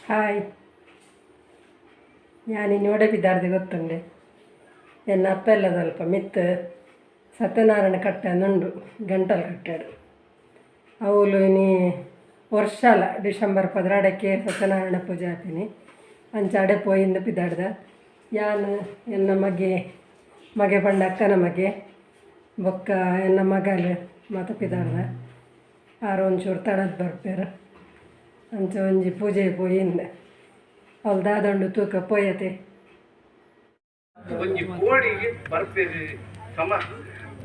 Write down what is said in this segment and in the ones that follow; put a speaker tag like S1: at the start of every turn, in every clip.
S1: Hi, ಯಾನ್ ಇನಿ ಪಿದಾರ್ದು ಗೊತ್ತುಂಡೆ. ಎನ್ನ ಅಪ್ಪೆಲ್ಲದಲ್ಪ ಮಿತ್ತ್ ಸತ್ಯನಾರಾಯಣ ಕಟ್ಟೆ ಉಂಡು, ಗಂಟಲ್ ಕಟ್ಟೆಡು. ಅವುಲು ಇನಿ ವರ್ಷಲ ಡಿಸೆಂಬರ್ 12ಕ್ಕೆ ಸತ್ಯನಾರಾಯಣ ಪೂಜೆ ಆಪಿನಿ. ಅಂಚ ಅಡೆ ಪೋಯಿಂದು ಪಿದಾಡ್ದ. ಯಾನ್, ಎನ್ನ ಮಗೆ, ಮಗೆ ಪಂಡ ಅಕ್ಕನ ಮಗೆ, ಬೊಕ್ಕ ಎನ್ನ ಮಗಲ್ ಮಾತ ಪಿದಾಡ್ದ. ಆರ್ ಒಂಚೂರು ತಡದ್ ಬರ್ಪೆರ್. ಅಂಚ ಒಂಜಿ ಪೂಜೆ ಪೋಯಿಂದೆ. ಅವ್ಲು ದಾದ ಉಂಡು ತೂಕ ಪೋಯತೆ.
S2: ಒಂಜಿ ಕೋಡಿಗೆ ಬರ್ಪೆರ್ ಸಮ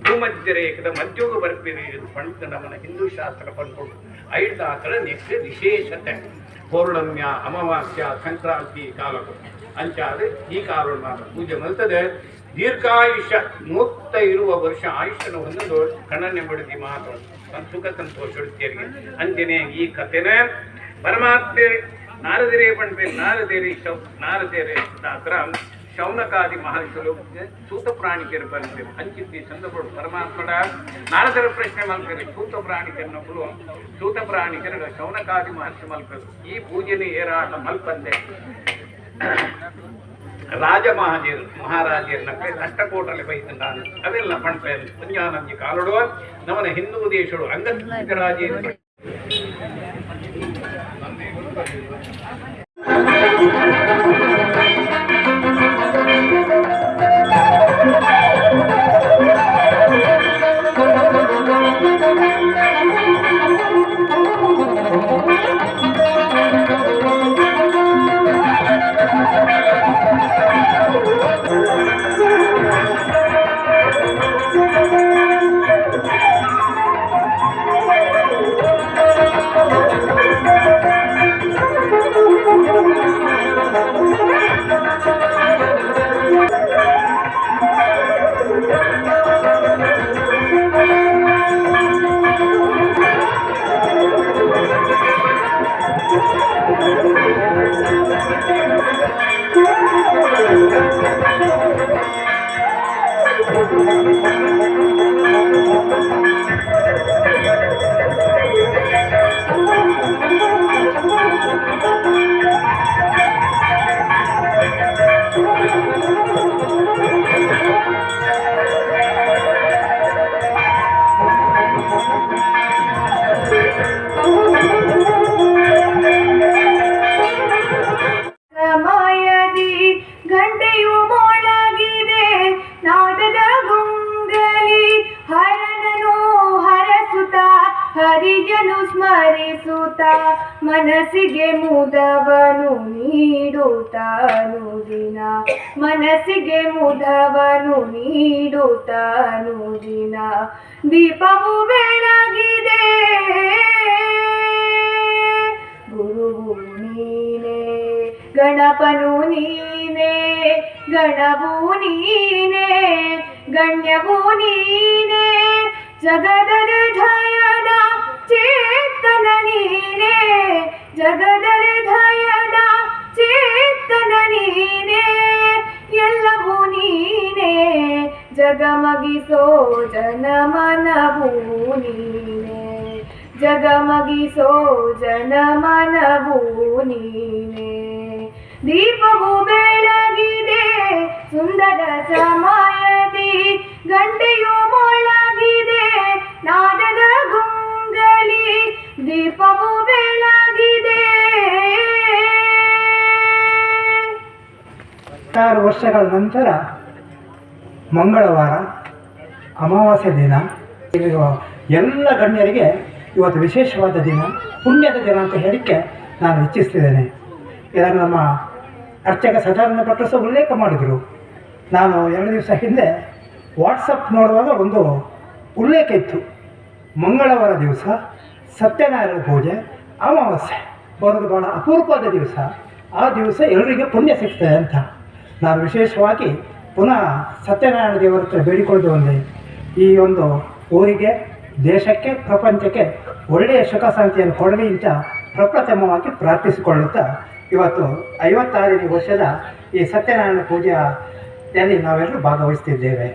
S2: ಭೂಮಧ್ಯ ರೇಖದ ಮಧ್ಯೋಗ ಬರ್ಪೆರ್ ಪಂಡ ನಮ್ಮನ ಹಿಂದೂ ಶಾಸ್ತ್ರ ಪನ್ಪುಂಡು. ಐಡ್ದಾತ್ರ ನೆಕ್ಕ್ ವಿಶೇಷತೆ ಪೌರ್ಣಮ್ಯ, ಅಮಾವಾಸ್ಯ, ಸಂಕ್ರಾಂತಿ ಕಾಲಗಳು. ಅಂಚಾದ್ ಈ ಕಾಲೊಡು ಮಾತ ಪೂಜೆ ಮಲ್ತದೆ ದೀರ್ಘಾಯುಷ್ಯ, 120 ವರ್ಷ ಆಯುಷ್ಯನ ಹೊಂದದು ಕಣ್ಣನೆ ಬಡಿದಿ ಮಾತು ಸುಖ ಸಂತೋಷ. ಅಂಚನೆ ಈ ಕಥೆನ ಪರಮಾತ್ಮೆ ನಾರದಿರೇ ಪಣ್ಪೇರು. ನಾರದೇರಿ ಶೌ ನಾರದೇರೆ ದಾತ್ರ ಶೌನಕಾದಿ ಮಹರ್ಷಿಲು, ಸೂತ ಪ್ರಾಣಿಕರು ಬರ್ಪೇರು. ಅಂಚಿತ್ತಿ ಸಂದರ್ಭ ಪರಮಾತ್ಮಡ ನಾರದರ ಪ್ರಶ್ನೆ ಮಲ್ಪೇರು. ಸೂತ ಪ್ರಾಣಿಕರನೊಬ್ಬರು, ಸೂತ ಪ್ರಾಣಿಕರ ಶೌನಕಾದಿ ಮಹರ್ಷಿ ಮಲ್ಪೇರು. ಈ ಪೂಜೆನೆ ಏರಾಟ ಮಲ್ಪಂದೆ ರಾಜ ಮಹಾಜೀರ್ ಮಹಾರಾಜರ್ನ ಅಷ್ಟಕೋಟಲ್ಲಿ ಬೈತಂಡ ಅವೆಲ್ಲ ಪಣ್ಪೇರು. ಪುಂಜಾನಂಜಿ ಕಾಲುಡುವ ನಮನ ಹಿಂದೂ ದೇಶಡು ಅಂಗರಾಜೇಂದ್ರ.
S3: ಸಮಯದಿ ಗಂಟೆಯು ಮೊಳಗಿದೆ, ನಾದದ ಗುಂಗಲಿ. ಹರನನು ಹರಸುತ್ತ, ಹರಿಯನು ಸ್ಮರಿಸುತ್ತ, ಮನಸ್ಸಿಗೆ ಮುದವನು ನೀಡುತ್ತಾನು ದಿನ. ಮನಸ್ಸಿಗೆ ಮುದವನು ನೀಡುತ್ತಾನು ದಿನ. ದೀಪವು ಬೆಳಗಿದೆ. ಗುರುವು ನೀನೇ, ಗಣಪನು ನೀನೇ, ಗಣವು ನೀನೇ, ಗಣ್ಯವು ನೀನೇ, ಜಗದ ಹೃದಯದ ಚೇತನ ನೀನೇ, ಜಗದ ಹೃದಯದ ಚೇತನ ನೀನೇ, ಎಲ್ಲವೂ ನೀನೇ, ಜಗಮಗಿಸೋ ಜನಮನವೂ ನೀನೇ, ಜಗಮಗಿಸೋ ಜನಮನವೂ ನೀನೇ. ದೀಪವು ಬೆಳಗಿದೆ. ಸುಂದರ ಸಮಯದಿ ಗಂಟೆಯು ಮೊಳಗಿದೆ, ನಾದದ ಗುಂಗಲಿ. ದೀಪವು ಬೆಳಗಿದೆ.
S4: 6 ವರ್ಷಗಳ ನಂತರ ಮಂಗಳವಾರ, ಅಮಾವಾಸ್ಯೆ ದಿನ ಇಲ್ಲಿರುವ ಎಲ್ಲ ಗಣ್ಯರಿಗೆ ಇವತ್ತು ವಿಶೇಷವಾದ ದಿನ, ಪುಣ್ಯದ ದಿನ ಅಂತ ಹೇಳಲಿಕ್ಕೆ ನಾನು ಇಚ್ಛಿಸ್ತಿದ್ದೇನೆ. ಇದನ್ನು ನಮ್ಮ ಅರ್ಚಕ ಸದಾನಂದ ಭಟ್ರು ಸಹ ಉಲ್ಲೇಖ ಮಾಡಿದರು. ನಾನು 2 ದಿವಸ ಹಿಂದೆ ವಾಟ್ಸಪ್ ನೋಡುವಾಗ ಒಂದು ಉಲ್ಲೇಖ ಇತ್ತು. ಮಂಗಳವಾರ ದಿವಸ ಸತ್ಯನಾರಾಯಣ ಪೂಜೆ, ಅಮಾವಾಸ್ಯೆ ಬರೋದು ಭಾಳ ಅಪರೂಪದ ದಿವಸ. ಆ ದಿವಸ ಎಲ್ಲರಿಗೆ ಪುಣ್ಯ ಸಿಗ್ತದೆ ಅಂತ ನಾನು ವಿಶೇಷವಾಗಿ ಪುನಃ ಸತ್ಯನಾರಾಯಣ ದೇವರ ಹತ್ರ ಬೇಡಿಕೊಳ್ಳೋದು ಒಂದೇ, ಈ ಒಂದು ಊರಿಗೆ, ದೇಶಕ್ಕೆ, ಪ್ರಪಂಚಕ್ಕೆ ಒಳ್ಳೆಯ ಸುಖ ಶಾಂತಿಯನ್ನು ಕೊಡಲಿ ಅಂತ ಪ್ರಪ್ರಥಮವಾಗಿ ಪ್ರಾರ್ಥಿಸಿಕೊಳ್ಳುತ್ತಾ, ಇವತ್ತು 56ನೇ ವರ್ಷದ ಈ ಸತ್ಯನಾರಾಯಣ ಪೂಜೆಯಲ್ಲಿ ನಾವೆಲ್ಲರೂ ಭಾಗವಹಿಸ್ತಿದ್ದೇವೆ.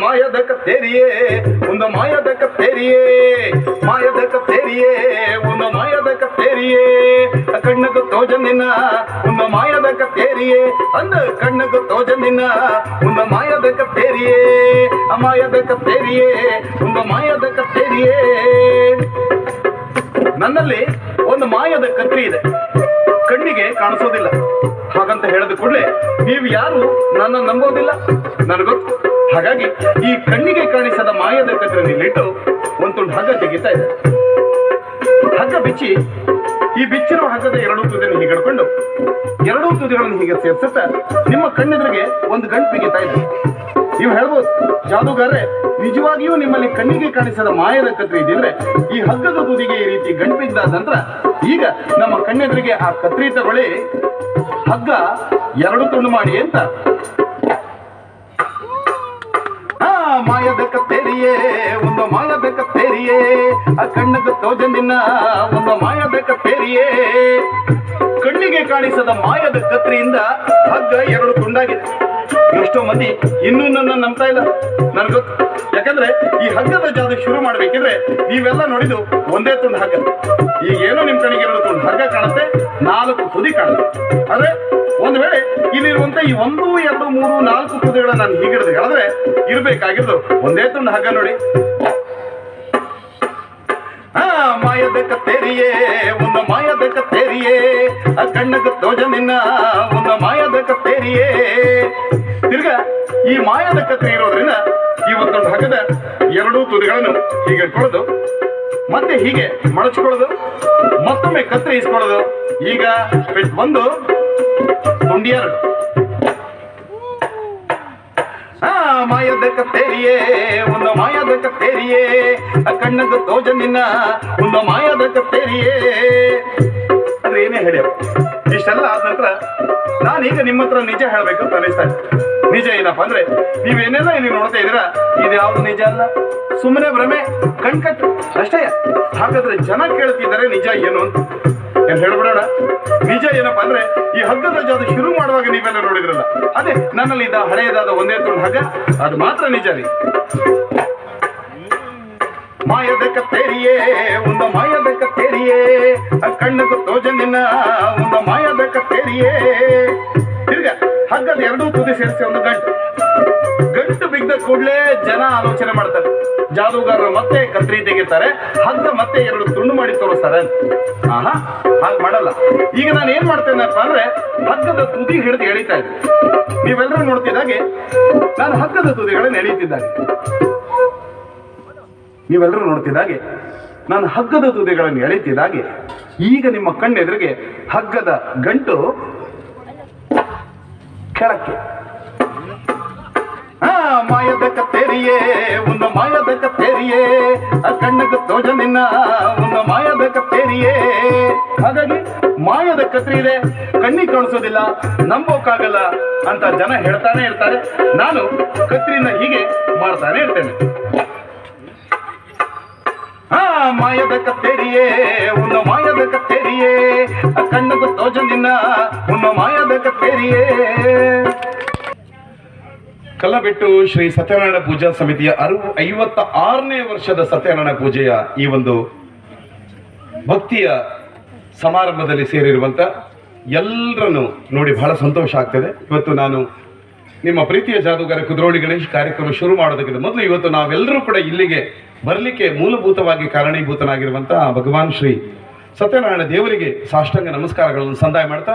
S5: ಮಾಯದ ಕತ್ತೇರಿಯೇ ಒಂದು ಮಾಯದ ಕತ್ತೇರಿಯೇ, ಮಾಯದ ಕತ್ತೇರಿಯೇ ಒಂದು ಮಾಯದ ಕತ್ತೇರಿಯೇ, ಕಣ್ಣು ತೋಜನಿನ ಒಂದು ಮಾಯದ ಕತ್ತೇರಿಯೇ, ಅಂದ ಕಣ್ಣು ತೋಜನಿನ ಒಂದು ಮಾಯದ ಕತ್ತೇರಿಯೇ, ಅಮಾಯದ ಕತ್ತೇರಿಯೇ ಒಂದು ಮಾಯದ ಕತ್ತೇರಿಯೇ. ನನ್ನಲ್ಲಿ ಒಂದು ಮಾಯದ ಕತ್ರಿ ಇದೆ, ಕಣ್ಣಿಗೆ ಕಾಣಿಸೋದಿಲ್ಲ. ಹಾಗಂತ ಹೇಳಿದ ಕೂಡಲೇ ನೀವು ಯಾರು ನನ್ನ ನಂಬೋದಿಲ್ಲ, ನನಗೊತ್ತು. ಹಾಗಾಗಿ ಈ ಕಣ್ಣಿಗೆ ಕಾಣಿಸದ ಮಾಯದ ಕತ್ರಿನಲ್ಲಿಟ್ಟು ಒಂದು ತುಂಡು ಹಗ್ಗ ತೆಗಿತಾ ಇದೆ. ಹಗ್ಗ ಬಿಚ್ಚಿ ಈ ಬಿಚ್ಚಿರುವ ಹಗ್ಗದ ಎರಡೂ ತುದಿಯನ್ನು ಹೀಗೆ ಹಿಡ್ಕೊಂಡು ಎರಡೂ ತುದಿಗಳನ್ನು ಹೀಗೆ ಸೇರಿಸುತ್ತಾ ನಿಮ್ಮ ಕಣ್ಣೆದುರಿಗೆ ಒಂದು ಗಂಟು ಬಿಗಿತಾ ಇದೆ. ನೀವು ಹೇಳ್ಬೋದು, ಜಾದೂಗಾರರೇ, ನಿಜವಾಗಿಯೂ ನಿಮ್ಮಲ್ಲಿ ಕಣ್ಣಿಗೆ ಕಾಣಿಸದ ಮಾಯದ ಕತ್ರಿ ಇದ್ದಿದ್ರೆ ಈ ಹಗ್ಗದ ತುದಿಗೆ ಈ ರೀತಿ ಗಂಟು ಬಿದ್ದಾದ ನಂತರ ಈಗ ನಮ್ಮ ಕಣ್ಣೆದುರಿಗೆ ಆ ಕತ್ರಿ ತಗೊಳ್ಳಿ, ಹಗ್ಗ ಎರಡು ತುಂಡು ಮಾಡಿ ಅಂತ. ಆ ಮಾಯದ ಕತ್ತೇರಿಯೇ ಒಂದು ಮಾಯದ ಕತ್ತೇರಿಯೇ, ಆ ಕಣ್ಣಿಗೆ ತೋಜನಿನ ಒಂದು ಮಾಯದ ಕತ್ತೇರಿಯೇ. ಕಣ್ಣಿಗೆ ಕಾಣಿಸದ ಮಾಯದ ಕತ್ರಿಯಿಂದ ಹಗ್ಗ ಎರಡು ತುಂಡಾಗಿದೆ. ಎಷ್ಟೋ ಮಂದಿ ಇನ್ನೂ ನನ್ನ ನಂಬ್ತಾ ಇಲ್ಲ, ನನ್ಗೊತ್ತು. ಯಾಕಂದ್ರೆ ಈ ಹಗ್ಗದ ಜಾದು ಶುರು ಮಾಡ್ಬೇಕಿದ್ರೆ ನೀವೆಲ್ಲ ನೋಡಿದ್ದು ಒಂದೇ ತುಂಡು ಹಗ್ಗ. ಈಗ ಏನೋ ನಿಮ್ ಕಣ್ಣಿಗೆ ಎರಡು ತುಂಡು ಹಗ್ಗ ಕಾಣುತ್ತೆ, 4 ತುದಿ ಕಾಣುತ್ತೆ. ಆದ್ರೆ ಒಂದ್ ವೇಳೆ ಇಲ್ಲಿರುವಂತ ಈ 1 2 3 4 ತುದಿಗಳನ್ನ ನಾನು ಹೀಗಿಡಿದು ಹೇಳಿದ್ರೆ ಇರ್ಬೇಕಾಗಿದ್ದು ಒಂದೇ ತುಂಡು ಹಗ್ಗ ನೋಡಿ. ಆ ಮಾಯದ ಕತ್ತೇರಿಯೇ ಒಂದು ಮಾಯದ ಕತ್ತೇರಿಯೇ, ಆ ಕಣ್ಣಿಗೆ ತೋಜನಿನ ಒಂದು ಮಾಯದ ಕತ್ತೇರಿಯೇ. ತಿರ್ಗ ಈ ಮಾಯದ ಕತ್ರಿ ಇರೋದ್ರಿಂದ ಈ ಒಂದೊಂದು ಹಗ್ಗದ ಎರಡೂ ತುದಿಗಳನ್ನು ಹೀಗೆ ಇಟ್ಕೊಳ್ಳೋದು, ಮತ್ತೆ ಹೀಗೆ ಮಡಚ್ಕೊಳ್ಳೋದು, ಮತ್ತೊಮ್ಮೆ ಕತ್ರಿ ಇಸ್ಕೊಳ್ಳೋದು. ಈಗ ಪೆಟ್ 1 ತುಂಡಿ 2. ಆ ಮಾಯದ ಕತ್ತೇರಿಯೇ ಒಂದು ಮಾಯದ ಕತ್ತೇರಿಯೇ, ಆ ಕಣ್ಣಿಗೆ ತೋಜನಿನ ಒಂದು ಮಾಯದ ಕತ್ತೇರಿಯೇ. ಅಂದ್ರೆ ಏನೇ ಹೇಳಿ ಇಷ್ಟೆಲ್ಲ ಆದ ನಂತರ ನಾನೀಗ ನಿಮ್ಮ ಹತ್ರ ನಿಜ ಹೇಳ್ಬೇಕು ಅಂತ ಅನಿಸ್ತಾ ಇದೆ. ನಿಜ ಏನಪ್ಪಾ ಅಂದ್ರೆ, ನೀವೇನೆಲ್ಲ ಇಲ್ಲಿ ನೋಡ್ತಾ ಇದ್ದೀರಾ ಇದು ಯಾವ್ದು ನಿಜ ಅಲ್ಲ, ಸುಮ್ಮನೆ ಭ್ರಮೆ, ಕಣ್ಕಟ್ಟು ಅಷ್ಟೇ. ಹಾಗಾದ್ರೆ ಜನ ಕೇಳ್ತಿದ್ದಾರೆ ನಿಜ ಏನು ಅಂತ. ಏನ್ ಹೇಳ್ಬಿಡೋಣ, ನಿಜ ಏನಪ್ಪಾ ಅಂದ್ರೆ, ಈ ಹಗ್ಗದ ಜಾದು ಶುರು ಮಾಡುವಾಗ ನೀವೆಲ್ಲ ನೋಡಿದ್ರಲ್ಲ, ಅದೇ ನನ್ನಲ್ಲಿ ಇದ್ದ ಹಳೆಯದಾದ ಒಂದೇ ತುಂಡು ಹಗ್ಗ, ಅದು ಮಾತ್ರ ನಿಜ ರೀ. ಮಾಯದ ಕತ್ತೇರಿಯೇ ಒಂದು ಮಾಯದ ಕತ್ತೇರಿಯೇ, ಕಣ್ಣಿಗೆ ತೋಜನಿನ ಒಂದು ಮಾಯದ ಕತ್ತೇರಿಯೇ. ತಿರ್ಗ ಹಗ್ಗದ ಎರಡೂ ತುದಿ ಸೇರಿಸಿ ಒಂದು ಗಂಟು. ಗಂಟು ಬಿದ್ದ ಕೂಡಲೇ ಜನ ಆಲೋಚನೆ ಮಾಡ್ತಾರೆ, ಜಾದೂಗಾರರು ಮತ್ತೆ ಕತ್ರಿ ತೆಗಿತಾರೆ, ಹಗ್ಗ ಮತ್ತೆ ಎರಡು ತುಂಡು ಮಾಡಿ ತೋರಿಸ್ತಾರೆ ಅಂತ. ಆಹಾ, ಹಾಗೆ ಮಾಡಲ್ಲ. ಈಗ ನಾನು ಏನ್ ಮಾಡ್ತೇನಪ್ಪ ಅಂದ್ರೆ, ಹಗ್ಗದ ತುದಿ ಹಿಡಿದು ಎಳಿತಾ ಇದ್ದೆ. ನೀವೆಲ್ಲರೂ ನೋಡ್ತಿದ್ದಾಗೆ ನಾನು ಹಗ್ಗದ ತುದಿಗಳನ್ನು ಎಳೆಯುತ್ತಿದ್ದಾಗೆ, ನೀವೆಲ್ಲರೂ ನೋಡ್ತಿದ್ದಾಗೆ ನಾನು ಹಗ್ಗದ ತುದಿಗಳನ್ನು ಎಳೆಯುತ್ತಿದ್ದಾಗೆ ಈಗ ನಿಮ್ಮ ಕಣ್ಣೆದುರಿಗೆ ಹಗ್ಗದ ಗಂಟು ಕೆಳಕ್ಕೆ. ಆ ಮಾಯದ ಕತ್ತೇರಿಯೇ ಒಂದು ಮಾಯದ ಕತ್ತೇರಿಯೇ, ಆ ಕಣ್ಣಿಗೆ ತೋಜನಿನ ಒಂದು ಮಾಯದ ಕತ್ತೇರಿಯೇ. ಹಾಗಾಗಿ ಮಾಯದ ಕತ್ರಿ ಇದೆ, ಕಣ್ಣಿಗೆ ಕಾಣಿಸೋದಿಲ್ಲ, ನಂಬೋಕ್ಕಾಗಲ್ಲ ಅಂತ ಜನ ಹೇಳ್ತಾನೆ ಇರ್ತಾರೆ. ನಾನು ಕತ್ರಿನ ಹೀಗೆ ಮಾಡ್ತಾನೆ ಇರ್ತೇನೆ. ಆ ಮಾಯದ ಕತ್ತೇರಿಯೇ ಒಂದು ಮಾಯದ ಕತ್ತೇರಿಯೇ, ಆ ಕಣ್ಣಿಗೆ ತೋಜನಿನ ಒಂದು ಮಾಯದ ಕತ್ತೇರಿಯೇ.
S6: ಕಲ್ಲಬೆಟ್ಟು ಶ್ರೀ ಸತ್ಯನಾರಾಯಣ ಪೂಜಾ ಸಮಿತಿಯ 56ನೇ ವರ್ಷದ ಸತ್ಯನಾರಾಯಣ ಪೂಜೆಯ ಈ ಒಂದು ಭಕ್ತಿಯ ಸಮಾರಂಭದಲ್ಲಿ ಸೇರಿರುವಂಥ ಎಲ್ಲರನ್ನು ನೋಡಿ ಬಹಳ ಸಂತೋಷ ಆಗ್ತದೆ. ಇವತ್ತು ನಾನು ನಿಮ್ಮ ಪ್ರೀತಿಯ ಜಾದೂಗಾರ ಕುದ್ರೋಳಿ ಗಣೇಶ್ ಕಾರ್ಯಕ್ರಮ ಶುರು ಮಾಡೋದಕ್ಕಿಂತ ಮೊದಲು ಇವತ್ತು ನಾವೆಲ್ಲರೂ ಕೂಡ ಇಲ್ಲಿಗೆ ಬರಲಿಕ್ಕೆ ಮೂಲಭೂತವಾಗಿ ಕಾರಣೀಭೂತನಾಗಿರುವಂಥ ಭಗವಾನ್ ಶ್ರೀ ಸತ್ಯನಾರಾಯಣ ದೇವರಿಗೆ ಸಾಷ್ಟಾಂಗ ನಮಸ್ಕಾರಗಳನ್ನು ಸಂದಾಯ ಮಾಡ್ತಾ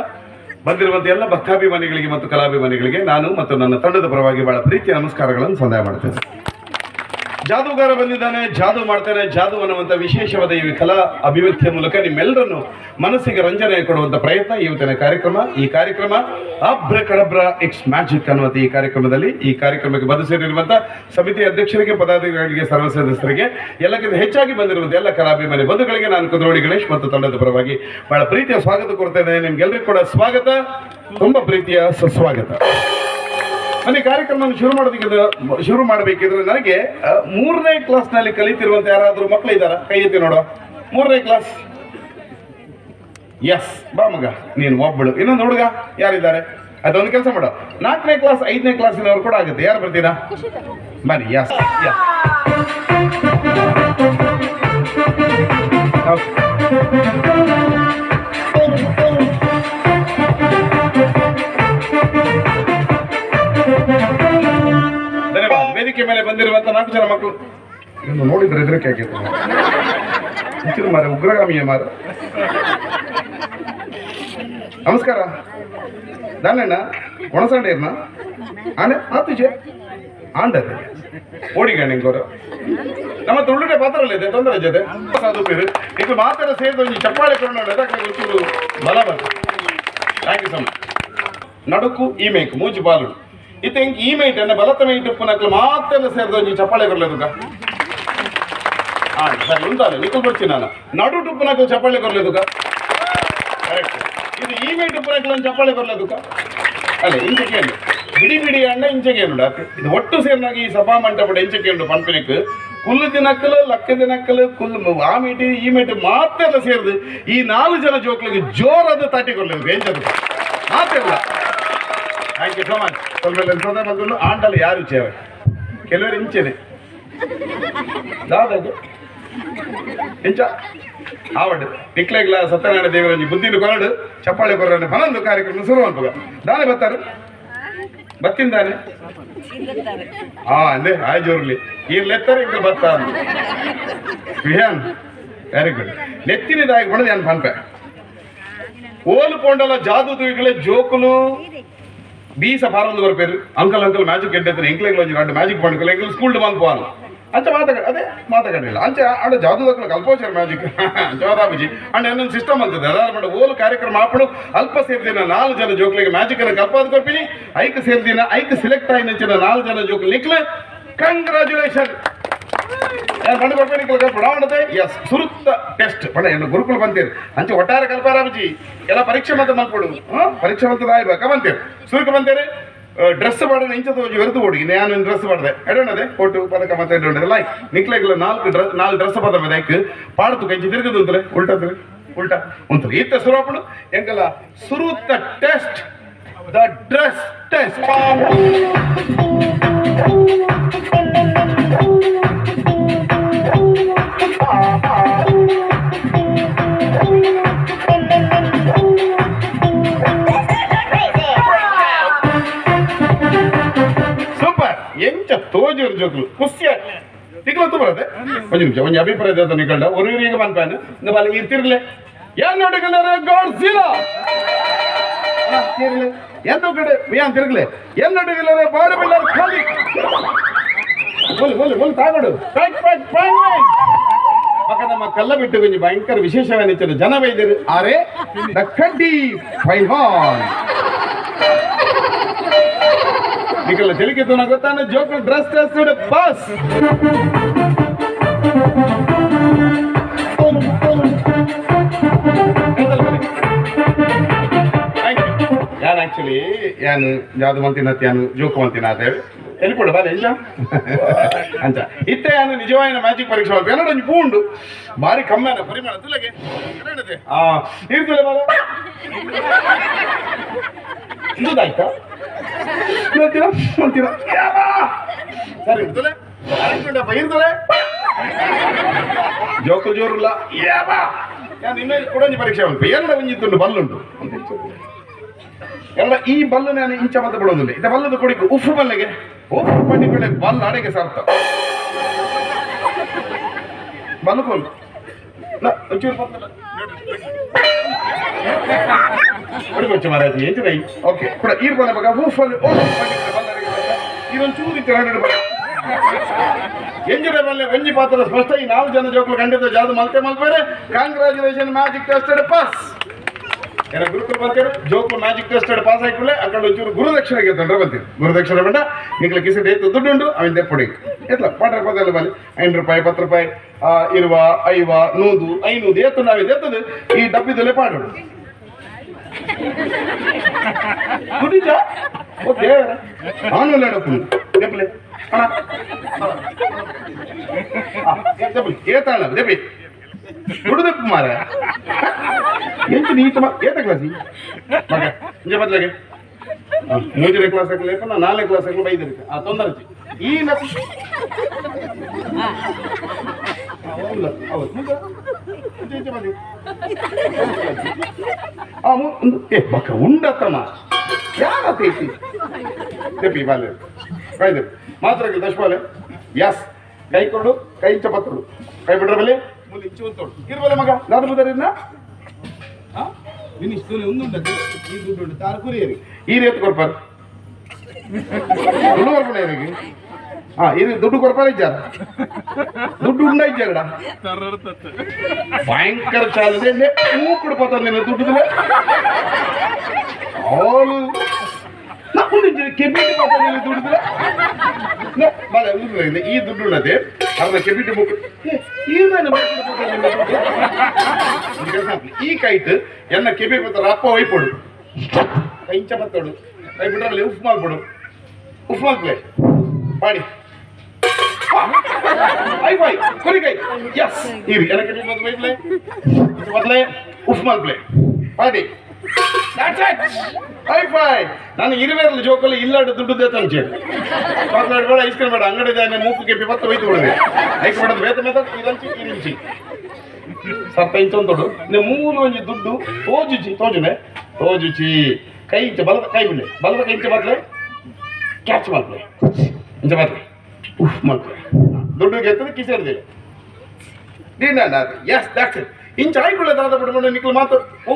S6: ಬಂದಿರುವಂಥ ಎಲ್ಲ ಭಕ್ತಾಭಿಮಾನಿಗಳಿಗೆ ಮತ್ತು ಕಲಾಭಿಮಾನಿಗಳಿಗೆ ನಾನು ಮತ್ತು ನನ್ನ ತಂಡದ ಪರವಾಗಿ ಬಹಳ ಪ್ರೀತಿಯ ನಮಸ್ಕಾರಗಳನ್ನು ಸಂದಾಯ ಮಾಡ್ತೇನೆ. ಜಾದೂಗಾರ ಬಂದಿದ್ದಾನೆ, ಜಾದೂ ಮಾಡ್ತಾನೆ, ಜಾದೂ ಅನ್ನುವಂಥ ವಿಶೇಷವಾದ ಈ ಕಲಾ ಅಭಿವ್ಯಕ್ತಿಯ ಮೂಲಕ ನಿಮ್ಮೆಲ್ಲರನ್ನು ಮನಸ್ಸಿಗೆ ರಂಜನೆ ಕೊಡುವಂಥ ಪ್ರಯತ್ನ ಇವತ್ತಿನ ಕಾರ್ಯಕ್ರಮ. ಈ ಕಾರ್ಯಕ್ರಮ ಅಬ್ರಕಡಬ್ರ it's magic ಅನ್ನುವಂಥ ಈ ಕಾರ್ಯಕ್ರಮದಲ್ಲಿ ಈ ಕಾರ್ಯಕ್ರಮಕ್ಕೆ ಬಂದು ಸೇರಿರುವಂಥ ಸಮಿತಿ ಅಧ್ಯಕ್ಷರಿಗೆ, ಪದಾಧಿಕಾರಿಗಳಿಗೆ, ಸರ್ವ ಸದಸ್ಯರಿಗೆ, ಎಲ್ಲಕ್ಕಿಂತ ಹೆಚ್ಚಾಗಿ ಬಂದಿರುವಂಥ ಎಲ್ಲ ಕಲಾಭಿಮಾನಿ ಬಂಧುಗಳಿಗೆ ನಾನು ಕುದ್ರೋಳಿ ಗಣೇಶ್ ಮತ್ತು ತಂಡದ ಪರವಾಗಿ ಬಹಳ ಪ್ರೀತಿಯ ಸ್ವಾಗತ ಕೊಡ್ತಾ ಇದ್ದೇನೆ. ನಿಮ್ಗೆಲ್ಲರಿಗೂ ಕೂಡ ಸ್ವಾಗತ, ತುಂಬ ಪ್ರೀತಿಯ ಸುಸ್ವಾಗತ. ಅಲ್ಲಿ ಕಾರ್ಯಕ್ರಮವನ್ನು ಶುರು ಮಾಡಬೇಕಿದ್ರೆ ನನಗೆ 3ನೇ ಕ್ಲಾಸ್ನಲ್ಲಿ ಕಲಿತಿರುವಂತ ಯಾರಾದರೂ ಮಕ್ಕಳು ಇದ್ದಾರಾ? ಕೈ ಎತ್ತಿ ನೋಡುವ. 3ನೇ ಕ್ಲಾಸ್? ಎಸ್, ಬಾ ಮಗ, ನೀನು ಒಬ್ಬಳು. ಇನ್ನೊಂದು ಹುಡುಗ ಯಾರಿದ್ದಾರೆ? ಅದೊಂದು ಕೆಲಸ ಮಾಡೋ, 4ನೇ ಕ್ಲಾಸ್ 5ನೇ ಕ್ಲಾಸಿನವ್ರು ಕೂಡ ಆಗುತ್ತೆ. ಯಾರು ಬರ್ತೀರಾ? ಬನ್ನಿ. Yes yes. ಧನ್ಯವಾದ. ವೇದಿಕೆ ಮೇಲೆ ಬಂದಿರುವಂತ 4 ಜನ ಮಕ್ಕಳು ಇನ್ನು ನೋಡಿದ್ರೆ ಹೆದರಿಕೆ ಆಗಿತ್ತು. ಮಾರ ಉಗ್ರಗಾಮಿಯ ಮಾರ. ನಮಸ್ಕಾರ. ದಾನಣ್ಣ ಒಣಸಂಡೇರ್ನ ಆನೆ ಆತುಜೆ ಆಂಡದೆ ಓಡಿಗಣ್ಣ ಗೌರವ ನಮ್ಮ ತುಳುಟೆ ಪಾತ್ರಲ್ಲ ಇದೆ ತೊಂದರೆ ಜೊತೆ ಸಾಧು ಪೇರು ಈಗ ಮಾತ್ರ ಸೇರಿದ ಒಂಜಿ ಚಪ್ಪಾಳೆ ಕೊಡೋಣ ಒಂಚೂರು ಬಲ ಬರ್ತದೆ. Thank you so much. ನಡುಕು ಈ ಮೇಕ್ ಮೂಜಿ ಬಾಲು ಇತ್ತೆ ಇಂಕ್ ಈ ಮೇಟ್ ಎನ್ನ ಬಲತ ಮೇಟ್ ಉಪ್ಪುನಕ್ಲು ಮಾತ್ರ ಸೇರಿದ ಒಂಜಿ ಚಪ್ಪಾಳೆ ಕೊರ್ಲೇದುಕ. ಹಾಂ ಸರಿ ಉಂಟಾಲೆ ನಿಕ್ಕಲ್ ಬರ್ತೀನಿ ನಾನು. ನಡು ಟುಪ್ಪುನಕ್ಲು ಚಪ್ಪಾಳೆ ಕೊರ್ಲೇದುಕ. ಕರೆಕ್ಟ್. ಇದು ಈ ಮೇಟ್ ಉಪ್ಪುನಕ್ಲು ಒಂದು ಚಪ್ಪಾಳೆ ಕೊರ್ಲೇದುಕ. ಅಲ್ಲ ಇಂಚಕ್ಕೆ ಬಿಡಿ ಬಿಡಿ ಅಣ್ಣ ಇಂಚಗೆ ಉಂಡು ಅತ್ತೆ ಇದು ಒಟ್ಟು ಸೇರಿನಾಗ ಈ ಸಭಾ ಮಂಟಪದ ಇಂಚಕ್ಕೆ ಉಂಡು ಪನ್ಪಿನಕ್ ಕುಲ್ಲು ದಿನಕ್ಕಲು ಲಕ್ಕ ದಿನಕ್ಕಲು ಕುಲ್ಲು ಆ ಮೇಟಿ ಈ ಮೇಟಿ ಮಾತ್ರ ಸೇರಿದು ಈ 4 ಜನ ಜೋಕ್ಲಿಗೆ ಜೋರಾದ ತಾಟಿ ಕೊರ್లేదు ಎಂಚದು ಮಾತಿಲ್ಲ. Thank you so much. ಸ್ವಲ್ಪ ಬಂದು ಆಂಟಲ್ಲ ಯಾರು ಚೇವೆ ಕೆಲವರು ಇಂಚೆನೆ ದಾದಾದು ಇಂಚ ಆವಡ್ ನಿಕ್ಲೆಗ್ಲ ಸತ್ಯನಾರಾಯಣ ದೇವರಂಜಿ ಬುದ್ಧಿನ ಕೊರಡು ಚಪ್ಪಾಳೆ ಕೊರಡು ಮನೊಂದು ಕಾರ್ಯಕ್ರಮ ಶುರು ಅನ್ಪಗ ದಾನೆ ಬರ್ತಾರೆ ಬತ್ತಿಂದಾನೆ ಹಾ ಅಂದೆ ಆಯ್ ಜೋರ್ಲಿ ಈ ಲೆತ್ತಾರೆ ಇಂಕ ಬತ್ತ ವಿಹಾನ್ ವೆರಿ ಗುಡ್. ನೆತ್ತಿನದಾಗಿ ಬಣದ ಏನ್ ಪನ್ಪೆ ಓಲು ಪೋಂಡಲ ಜಾದು ತೂಯಿಗಳೇ ಜೋಕುಲು ಬೀಸ ಬಾರೊಂದು ಬರ್ಪೇರು uncle uncle magic ಗೆಡ್ಡೆ ಎಂಕ್ಲೆಗ್ಲ ಒಂಜಿ ರಡ್ಡ್ ಮ್ಯಾಜಿಕ್ ಪಂಡ್ಕುಲು ಎಂಕ್ಲು ಸ್ಕೂಲ್ ಬಂದು ಪೋನು ಅಂಚ ಮಾತಾಡ ಅದೇ ಮಾತಾಡಿಲ್ಲ ಅಂಚೆ ಆಡ ಜಾದುದಕ್ಕಲು ಕಲ್ಪೋಚಾರ ಮ್ಯಾಜಿಕ್ ಜವಾದಾಬುಜಿ ಅಂಡ್ ಇನ್ನೊಂದು ಸಿಸ್ಟಮ್ ಅಂತದೆ ಅದಾದ ಮಾಡ ಓಲು ಕಾರ್ಯಕ್ರಮ ಆಪಡು ಅಲ್ಪ ಸೇರ್ದಿನ 4 ಜನ ಜೋಕ್ಲಿಗೆ ಮ್ಯಾಜಿಕ್ ಅನ್ನು ಕಲ್ಪಾದ ಕೊರ್ಪಿನಿ ಐಕ್ ಸೇರ್ದಿನ ಐಕ್ ಸೆಲೆಕ್ಟ್ ಆಯಿನಂಚಿನ 4 ಜನ ಜೋಕ್ಲು ನಿಕ್ಲೆ ಕಂಗ್ರಾಚುಲೇಷನ್ ಪಂಡು ಕೊರ್ಪಿನಿ ಕಲ್ಪಡ. ಎಸ್ ಸುರುತ್ತ ಟೆಸ್ಟ್ ಪಂಡ ಎನ್ನ ಗುರುಕುಲ ಬಂತೀರಿ ಅಂಚೆ ಒಟ್ಟಾರೆ ಕಲ್ಪಾರಾಬುಜಿ ಎಲ್ಲ ಪರೀಕ್ಷೆ ಮತ್ತೆ ಮಲ್ಪಡು ಪರೀಕ್ಷೆ ಮತ್ತೆ ಆಯ್ಬೇಕ ಬಂತೀರಿ ಸುರುಕ ಬಂತೀರಿ ಡ್ರೆಸ್ ಮಾಡೋಣ ಇಂಚ ತೋಜಿ வெறுத்து ಓಡಿ ನಾನು ಡ್ರೆಸ್ ಮಾಡಿದೆ ಎಡೋಣದೆ ಕೋಟು ಪದಕ ಮತ್ತೆ ಎಡೋಣದೆ ಲೈಕ್ ನಿಕ್ಲೆಗ್ಲ 4 ಡ್ರೆಸ್ 4 ಡ್ರೆಸ್ ಪದ ಮೇಲೆ ಪಾಡ್ತು ಕಂಚಿ ತಿರುಗದು ಅಂತಾರೆ ಉಲ್ಟಾ ಉಲ್ಟಾ ಉಂಟು ಈತ ಸುರುಪಡು ಎಂಕಲ ಸುರುತ್ತ test the dress test. ಎಂಚ ತೋಜೂರು ಜೋಕ್ಲು ಖುಷಿ ತಿಕ್ಲತ್ತು ಬರತ್ತೆ. ಒಂದು ನಿಮಿಷ ಒಂದು ಅಭಿಪ್ರಾಯ ನಿಕಂಡ ஒரு ಈಗ ಬಂದ್ಪಾನು இந்த ಬಾಲ ಇರ್ತಿರ್ಲೆ ಏನ್ ನೋಡಿಕಲ್ಲಾರೆ ಗಾಡ್ಸಿಲ್ಲ ತಿರ್ಲೆ ಎನ್ನು ಕಡೆ ಏನ್ ತಿರ್ಗಲೆ ಏನ್ ನೋಡಿಕಲ್ಲಾರೆ ಬಾಡಿ ಬಿಲ್ಡರ್ ಖಾಲಿ ಬೋಲ್ ಬೋಲ್ ಬೋಲ್ ತಾಗೋಡು pack pack pack ಪಕ್ಕ ನಮ್ಮ ಕಲ್ಲ ಬಿಟ್ಟು ಕೊಂಚ ಭಯಂಕರ ವಿಶೇಷವಾದ ಜನ ಬೈದರು ಆರೆ the ಕಡ್ಡಿ ಫೈಹಾನ್ ನಿಕಲ್ಲ ತೆಲಿಕೆ ತೋನ ಗೊತ್ತಾನ ಜೋಕಲ್ dress test pass. ಯಾನ್ ಆಕ್ಚುಲಿ ಯಾನು ಜಾದು ಮಂತಿನ ಯಾನು ಜೋಕು ಮಂತಿನ ಅದೇ ಎಲ್ಲಿ ಬಾಲೆ ಇಂಚ ಅಂಚ ಇತ್ತೆ ಯಾನು ನಿಜವಾದ ಮ್ಯಾಜಿಕ್ ಪರೀಕ್ಷೆ ಮಾಡ್ಬೇಕು ಏನೋ ಒಂಜಿ ಪೂ ಉಂಡು ಭಾರಿ ಕಮ್ಮಿನ ಪರಿಮಾಣ ತುಲಗೆ ಆ ಇರ್ತುಲೆ ಬಾಲ ಇಂದುದಾಯ್ತಾ ನೋಡ್ತೀರಾ ನೋಡ್ತೀರಾ ಸರಿ ಇರ್ತಲೆ ಇರ್ತಲೆ ಜೋಕು ಜೋರುಲ್ಲ ಯಾನು ಇನ್ನೂ ಕೊಡೊಂಜಿ ಪರೀಕ್ಷೆ ಉಂಟು ಎಲ್ಲ ಒಂಜಿತ್ತುಂಡು ಬಲ್ಲುಂಟು ಎಲ್ಲ ಈ ಬಲ್ಲು ನಾನು ಇಂಚ ಮತ್ತೆ ಬಿಡೋದಿಲ್ಲ ಇದ ಬಲ್ಲದ ಕೊಡಿಕು ಉಫು ಬಲ್ಲೆಗೆ ಉಫು ಪಂಡಿ ಬೆಳೆ ಬಲ್ಲ ಅಡೆಗೆ ಸಾರ್ಥ ಬಲ್ಲು ಕೋಲು ಒಂಚೂರು ಕೊಡಿಕೊಚ್ಚು ಮಾರಾಜಿ ಎಂಚು ಓಕೆ ಕೂಡ ಈರ್ ಬಲ್ಲ ಬಗ ಉಫ್ ಅಲ್ಲಿ ಇದೊಂಚೂರು ಇತ್ತು ಬಲ್ಲ ಎಂಜುರೆ ಬಲ್ಲೆ ಒಂಜಿ ಪಾತ್ರ ಸ್ಪಷ್ಟ ಈ 4 ಜನ ಜೋಕ್ಲು ಖಂಡಿತ ಜಾದು ಮಲ್ತೆ ಮಲ್ಪೇರೆ. Congratulation magic tested pass. ಏನ ಗುರುಕುಲ ಬಂತೀರಿ ಜೋಕ್ಲು magic tested pass ಆಯ್ಕೊಳ್ಳೆ ಅక్కడ ಒಂಚೂರು ಗುರುದಕ್ಷಿಣೆ ಗೆತ್ತಂಡ್ರೆ ಬಂತೀರಿ. ಗುರುದಕ್ಷಿಣೆ ಬಂಡ ನಿಕ್ಲ ಕಿಸಿಟ್ ಏತು ದುಡ್ಡು ಉಂಡು ಅವಿಂದ ಪುಡಿ ಎತ್ಲ ಪಾಠ ಪದಲ್ಲ ಬಲ್ಲಿ 5 ರೂಪಾಯಿ 10 ರೂಪಾಯಿ 20 50 100 500 ಏತು ನಾವಿದೆ ಎತ್ತದು ಈ ಡಬ್ಬಿದಲ್ಲೇ ಪಾಡೋಡು ದುಡಿಜ ಓ ದೇವರ ನಾನು ಡಪ್ಪು ದೆಪ್ಪಲೆ ಅಣ್ಣ ದೆಪ್ಪಲಿ ಏತಾಳ ದೆಪ್ಪಿ ದುಡ್ಡು ದೆಪ್ಪು ಮಾರ ಎಂಚು ನೀತ ಏತ ಕ್ಲಾಸಿ ಮಗ ಇಂಚ ಬದಲಾಗೆ
S5: ಮೂಜನೇ ಕ್ಲಾಸ್ ಲೇಪನ ನಾಲ್ಕನೇ ಕ್ಲಾಸ್ ಬೈದಿರುತ್ತೆ ಆ ತೊಂದರೆ ಈ ಏ ಬಕ್ಕ ಉಂಡತ್ತಮ್ಮ ಯಾರತೈತಿ ತೆಪ್ಪಿ ಬಾಲೆ ಕೈದೆ ಮಾತ್ರ ದಶಪಾಲೆ ಎಸ್ ಕೈ ಕೊಡು ಕೈ ಇಂಚ ಪತ್ತೋಡು ಕೈ ಬಿಡ್ರ ಬಲೆ ಮುಂದೆ ಇಂಚು ಒಂತೋಡು ಇರ್ಬಲೆ ಮಗ ದಾದ ಬುದರಿನ ನಿನ್ನ ಇಷ್ಟು ಒಂದುಂಟು ಈ ದುಡ್ಡು ಉಂಟು ತಾರು ಕುರಿಯರಿ ಈ ರೇತ್ ಕೊಡ್ಪಾರ ದುಡ್ಡು ಕೊರ್ಪಣ ಇವರಿಗೆ ಹಾ ಇದು ದುಡ್ಡು ಕೊರ್ಪಾರ ಇದ್ದಾರ ದುಡ್ಡು ಉಂಡ ಇದ್ದಾರಡ ಭಯಂಕರ ಚಾಲದೆ ಹೂ ಕೊಡ್ಪಾತ ನಿನ್ನ ದುಡ್ಡು ಅವಳು ಕೆಬಿಟಿ ಪಾತ ನಿನ್ನ ದುಡ್ಡು ಬಾಳೆ ಈ ದುಡ್ಡು ಉಣ್ಣದೆ ಅರ್ಧ ಕೆಬಿಟಿ ಬುಕ್ ಈ ಕೈಟ್ ಎನ್ನ ಕೆಬಿ ಬತ್ತಾರ ಅಪ್ಪ ಒಯ್ಪೋಡು ಕೈ ಇಂಚ ಬತ್ತೋಡು ಕೈ ಬಿಟ್ರಲ್ಲಿ ಉಫ್ ಮಾಡ್ಬಿಡು ಉಫ್ ಮಾಡ್ಪ್ಲೆ ಪಾಡಿ I five ಕುರಿ ಕೈ ಎಸ್ ಇರಿ ಎನ್ನ ಕೆಬಿ ಬಂದು ಒಯ್ಪ್ಲೆ ಮೊದಲೇ ಉಫ್ ಮಾಡ್ಪ್ಲೆ ಪಾಡಿ I five ನಾನು ಇರುವೇರಲ್ಲ ಜೋಕಲ್ಲಿ ಇಲ್ಲಾಡು ದುಡ್ಡು ತಂಚೆ ಚಾಕ್ಲೇಟ್ ಬೇಡ ಐಸ್ ಕ್ರೀಮ್ ಬೇಡ ಅಂಗಡಿ ಮೂಕು ಕೆಪಿ ಬತ್ತ ಒಯ್ತು ಬಿಡದೆ ಐಕ್ ಬೇಡದು ಬೇತ ಮೇತ ಇರಂಚಿ ಇರಿಂಚಿ ಸರ್ತ ಇಂಚೊಂದೊಡು ನೀವು ಮೂರು ಒಂಜಿ ದುಡ್ಡು ತೋಜುಚಿ ತೋಜುನೆ ತೋಜುಚಿ ಕೈ ಇಂಚ ಬಲದ ಕೈ ಬಿಡ್ಲೆ ಬಲದ ಕೈ ಇಂಚ ಬದಲೆ ಕ್ಯಾಚ್ ಮಾಡ್ಲೆ ಇಂಚ ಬದಲೆ ಉಫ್ ಮಾಡ್ಲೆ ದುಡ್ಡು ಗೆತ್ತದ ಕಿಸೆ ಹಿಡ್ದಿಲ್ಲ ನೀನ S that's it ಇಂಚ ಆಯ್ಕೊಳ್ಳೆ ದಾದ ಬಿಡ್ಕೊಂಡು ನಿಕ್ಲು ಮಾತು ಓ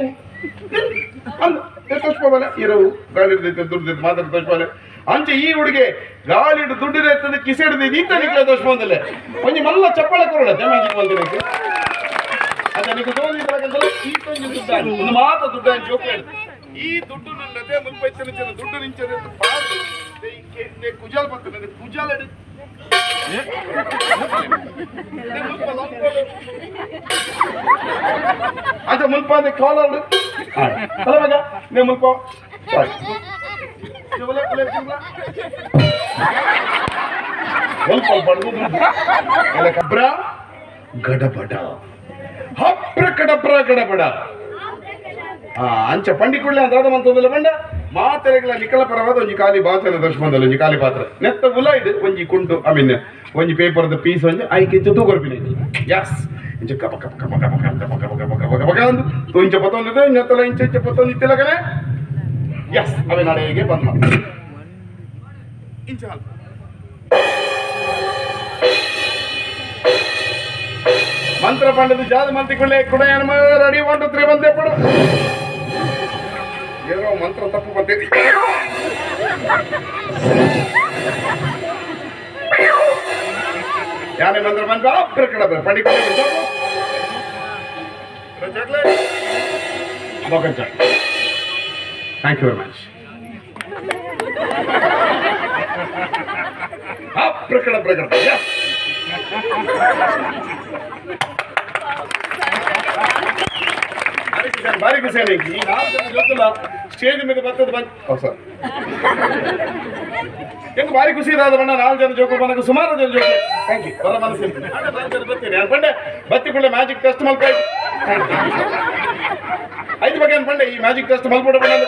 S5: ಅಂದ ತೋಚ್ಕೋಬಲ್ಲ ಇರವು ಗಾಳಿ ಹಿಡ್ದೈತೆ ದುಡ್ಡು ಮಾತ್ರ ತೋಚ್ಕೋಬಲ್ಲ ಅಂಚೆ ಈ ಹುಡುಗೆ ಗಾಳಿ ಹಿಡಿದು ದುಡ್ಡು ಇರ್ತದೆ ಕಿಸೆ ಹಿಡ್ದೈತೆ ಇಂತ ನಿಕ್ಲೆ ತೋಚ್ಕೊಂದಿಲ್ಲ ಒಂಜಿ ಮಲ್ಲ ಚಪ್ಪಾಳೆ ಕೊರಡ ಮ್ಯಾಜಿಕ್ ಬಂದಿರಕ್ಕೆ ಅದ ನಿಕ್ಕು ತೋಜಿದ್ರಾಗಂತಲ್ಲ ಈ ತೊಂಜಿ ದುಡ್ಡು ಒಂದು ಮಾತ ದುಡ್ಡು ಜೋಕ್ ಹೇಳ್ದೆ ಈ ದುಡ್ಡು ನನ್ನದೇ ಮುಲ್ಪೈತನ ಜನ ದುಡ್ಡು ನಿಂಚದೆ ಕುಜಾಲ್ ಬರ್ತದೆ ಕುಜಾಲ್ ಅದ ಮುಲ್ಪ ಅಂದ್ರೆ ಕಾಲರ್ ಅಲ್ಲ ಮಗ ನೇ ಮುಲ್ಪ ಸಾರಿ ಮುಲ್ಪ ಬಡ್ದು ಎಲ್ಲ ಕಬ್ರ ಗಡಬಡ ಹಬ್ರ ಕಡಬ್ರ ಗಡಬಡ ಅಂಚ ಪಂಡಿಕೊಳ್ಳೆ ಅಂತ ಮಂತೊಂದಿಲ್ಲ ಬಂಡ ಮಾತೆರೆಗಳ ನಿಕಲ ಪರವಾದ ಒಂಜಿ ಖಾಲಿ ಬಾಚನ ದರ್ಶನದಲ್ಲಿ ಒಂಜಿ ಖಾಲಿ ಪಾತ್ರ ನೆತ್ತ ಉಲಾಯ್ಡ್ ಒಂಜಿ ಕುಂಟು I mean ಒಂಜಿ ಪೇಪರ್ದ ಪೀಸ್ ಒಂಜಿ ಐಕೆ ಇಂಚ ತೂಕೊರ್ಪಿನ ಎಸ್ ಇಂಚ ಕಪ ಕಪ ಕಪ ಕಪ ಕಪ ಕಪ ಕಪ ಕಪ ಕಪ ಕಪ ಅಂದು ತೂ ಇಂಚ ಪತ್ತೊಂದಿದೆ ನೆತ್ತಲ ಇಂಚ ಇಂಚ ಪತ್ತೊಂದು ಇತ್ತಿಲ್ಲಕನೆ ಎಸ್ ಅವೇ ನಾಳೆಗೆ ಬಂದ್ ಮಾಡಿ ಇಂಚ ಮಂತ್ರ ಪಂಡದ ಜಾದು ಮಂತಿಕೊಳ್ಳೆ ಕುಡ ರೆಡಿ 1 2 3 ಬಂದೆ ಪಡು ಏನೋ ಮಂತ್ರ ತಪ್ಪು ಬಂದಿದೆ ಯಾನೇ ಮಂತ್ರ ಬಂದ ಕಡೆ ಪಂಡಿಕೊಳ್ಳೆ thank you very much ಪ್ರಕಟ ಪ್ರಕಟ ಭಾರಿ ಖುಷಿ ಈ ನಾಲ್ಕು ಜನ ಗೊತ್ತಿಲ್ಲ ಸ್ಟೇಜ್ ಮೇಲೆ ಬರ್ತದೆ ಬಂದು ಸರ್ ಹೆಂಗೆ ಭಾರಿ ಖುಷಿ ಇದಾದ ಬಣ್ಣ ನಾಲ್ಕು ಜನ ಜೋಕು ಬಂದಾಗ ಸುಮಾರು ಜನ joke thank you ಬರ ಮನಸ್ಸಿಲ್ಲ ಜನ ಬರ್ತೀನಿ ಅನ್ಕೊಂಡೆ ಬತ್ತಿಕೊಳ್ಳೆ ಮ್ಯಾಜಿಕ್ ಟೆಸ್ಟ್ ಮಲ್ಪ ಐದು ಬಗ್ಗೆ ಅನ್ಕೊಂಡೆ ಈ ಮ್ಯಾಜಿಕ್ ಟೆಸ್ಟ್ ಮಲ್ಪಡ ಬಣ್ಣ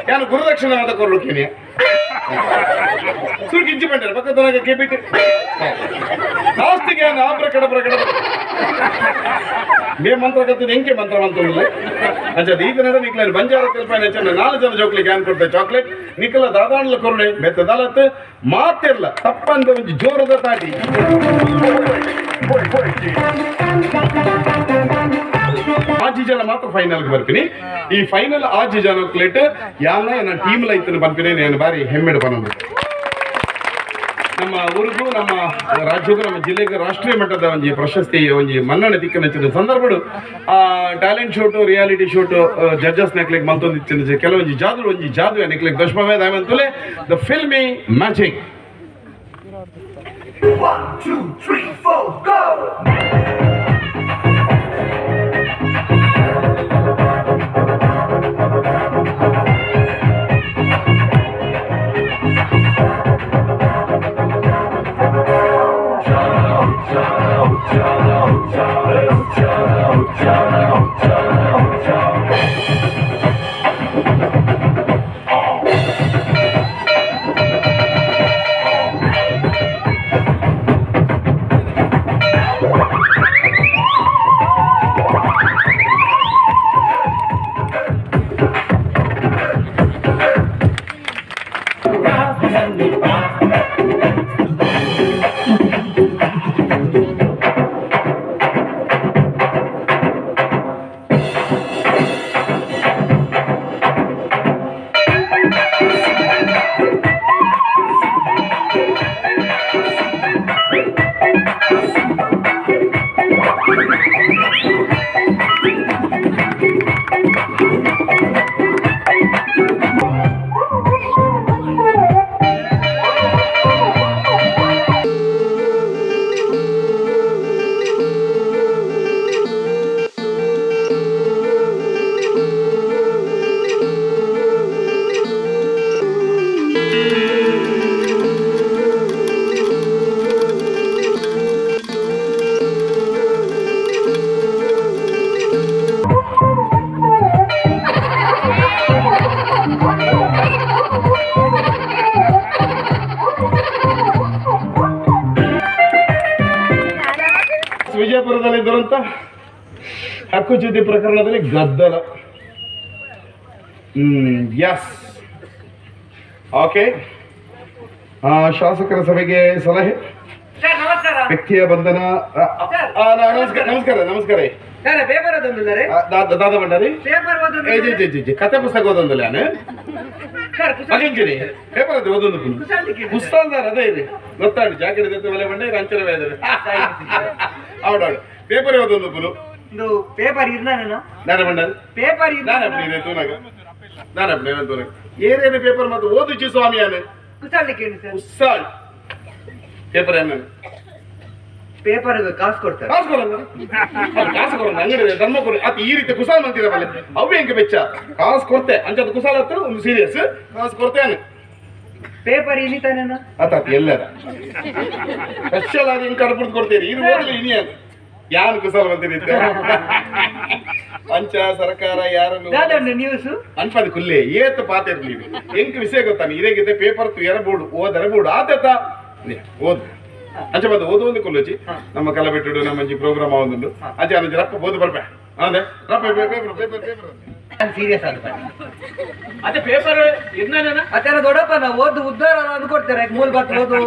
S5: ನಾನು ಗುರುದಕ್ಷಿಣೆ ಮಾತ ಕೊರ್ಲುಕ್ಕೇನೆ ಸುರುಕು ಇಂಚಿ ಬಂಡಾರ ಪಕ್ಕದ ಕೆಬಿಟ್ಟು ಲಾಸ್ಟಿಗೆ ಆಬ್ರ ಕಡಬ್ರ ಕಡಬ್ರ ಮೇ ಮಂತ್ರ ಕತ್ತಿದ ಹೆಂಗೆ ಮಂತ್ರ ಮಂತ್ರ ಅಂಚ ಈತನ ನಿಕ್ಲ ಬಂಜಾರ ತೆಲ್ಪಾಯ ಚೆನ್ನ ನಾಲ್ಕು ಜನ ಜೋಕ್ಲಿಗೆ ಏನ್ ಕೊಡ್ತಾರೆ ಚಾಕ್ಲೇಟ್ ನಿಕ್ಕಲ ದಾದಾಣ್ಲ ಕೊರುಣೆ ಮೆತ್ತದಾಲತ್ ಮಾತಿರ್ಲ ತಪ್ಪಂದ ಒಂಜಿ ಜೋರದ ತಾಟಿ ಆಜಿ ಜನ ಮಾತ್ರ ಫೈನಲ್ಗೆ ಬರ್ತೀನಿ. ಈ ಫೈನಲ್ ಆಜಿ ಜನ ಪ್ಲೇಟ್ ಯಾನ ನನ್ನ ಟೀಮ್ ಲೈತನ ಬರ್ತೀನಿ. ನಾನು ಬಾರಿ ಹೆಮ್ಮೆಡ್ ಬನ್ನೋದು ನಮ್ಮ ಊರಿಗೂ ನಮ್ಮ ರಾಜ್ಯಕ್ಕೂ ನಮ್ಮ ಜಿಲ್ಲೆಗೂ ರಾಷ್ಟ್ರೀಯ ಮಟ್ಟದ ಒಂಜಿ ಪ್ರಶಸ್ತಿ ಒಂಜಿ ಮನ್ನಣೆ ದಿಕ್ಕನಚ್ಚಿನ ಸಂದರ್ಭಡು ಆ talent shoot reality shoot judges ನೆಕ್ಲೆಗ್ ಮಲ್ತೊಂದಿತ್ತಿನ ಕೆಲವೊಂಜಿ ಜಾದು ಒಂಜಿ ಜಾದು ನೆಕ್ಲೆಗ್ ದಶಮವೇ ದಾಮಂತುಲೆ the filmy magic.
S7: 1 2 3 4 go!
S6: ವಿಜಯಪುರದಲ್ಲಿದ್ದರಂತ ಹಕ್ಕುಚ್ಯುತಿ ಪ್ರಕರಣದಲ್ಲಿ ಗದ್ದಲ. Yes, okay. ಶಾಸಕರ ಸಭೆಗೆ ಸಲಹೆ, ವ್ಯಕ್ತಿಯ ಬಂಧನ. ನಮಸ್ಕಾರ ನಮಸ್ಕಾರ ನಮಸ್ಕಾರ. ದಾದಾ ಭಂಡಾರಿ ಕತೆ ಪುಸ್ತಕ ಓದೊಂದಿಲ್ಲ ಪೇಪರ್ ಅದು ಓದೊಂದು ಪುಸ್ತಕ ಅದೇ ಇದೆ ಗೊತ್ತಾಡು ಜಾಕೆಟ್ ಒಲೆ ಬಂಡೆ ಅಂಚನೆ ಅವಡಾಡು ಪೇಪರ್ ಓದೊಂದು ಪುಲು
S4: ಪೇಪರ್
S6: ನಾನೇ ಭಂಡಾರಿ
S4: ಪೇಪರ್
S6: ನಾನೇ ತೂನಾಗ ನಾನೇ ತೂನಾಗ ಏನೇನು ಪೇಪರ್ ಮತ್ತು ಓದುಚಿ ಸ್ವಾಮಿ ಕುಸಾಲ್ ಪೇಪರ್ ಏನ
S4: ಪೇಪರ್ ಕಾಸು ಕೊಡ್ತಾರೆ.
S6: ಕಾಸು ಕೊಡಲ್ಲ, ಕಾಸು ಕೊಡಲ್ಲ ಅಂಗಡಿ ಧರ್ಮ ಕೊಡಿ ಅದು ಈ ರೀತಿ ಕುಸಾಲ್ ಮಂತಿರವಲ್ಲ ಅವು ಹೆಂಗೆ ಬೆಚ್ಚ ಕಾಸು ಕೊಡ್ತೆ ಅಂಚದು ಕುಸಾಲ್ ಹತ್ರ ಒಂದು ಸೀರಿಯಸ್ ಕಾಸು ಕೊಡ್ತೇನೆ.
S4: ಪೇಪರ್ ಇಲ್ಲಿ ತಾನೇ
S6: ಆತ ಎಲ್ಲದ ಸ್ಪೆಷಲ್ ಆಗಿ ಹಿಂಗೆ ಕಡ್ಬಿಡ್ದು ಕೊಡ್ತೀರಿ ಇದು ಓದಲಿ ಇನಿ ಅದು ಯಾರು ಕುಸಾಲ್ ಮಂತಿರಿ ಪಂಚ ಸರ್ಕಾರ ಯಾರನ್ನು
S4: ನ್ಯೂಸ್
S6: ಅನ್ಪದ ಕುಲ್ಲೆ ಏತ್ ಪಾತಿರ್ಲಿ ಹೆಂಗ್ ವಿಷಯ ಗೊತ್ತಾನೆ ಇದೇಗಿದೆ ಪೇಪರ್ ತುಯರ ಬೋರ್ಡು ಓದರ ಬೋರ್ಡು ಆತೇತ ಓದು ಅಂಚೆ ಬಂದು ಓದು ಒಂದು ಕುಲ್ಲೋಜಿ ನಮ್ಮ ಕಲಬೆಟ್ಟು ನಮ್ಮ ಪ್ರೋಗ್ರಾಮ್ ಆವೊಂದುಂಡು ಅಂಚೆ ಅಂಚೆ ರಪ್ಪ ಓದು ಬರ್ಪೆ ಅಂದೆ ರಪ್ಪ paper paper paper
S4: serious ಆದ
S2: ಅದೇ ಪೇಪರ್ ಇರ್ನಾನ
S4: ಅದೇ ದೊಡ್ಡಪ್ಪ ನಾವು ಓದು ಉದ್ದಾರ ಅನ್ಕೊಡ್ತಾರೆ ಮೂಲ ಬತ್ ಓದು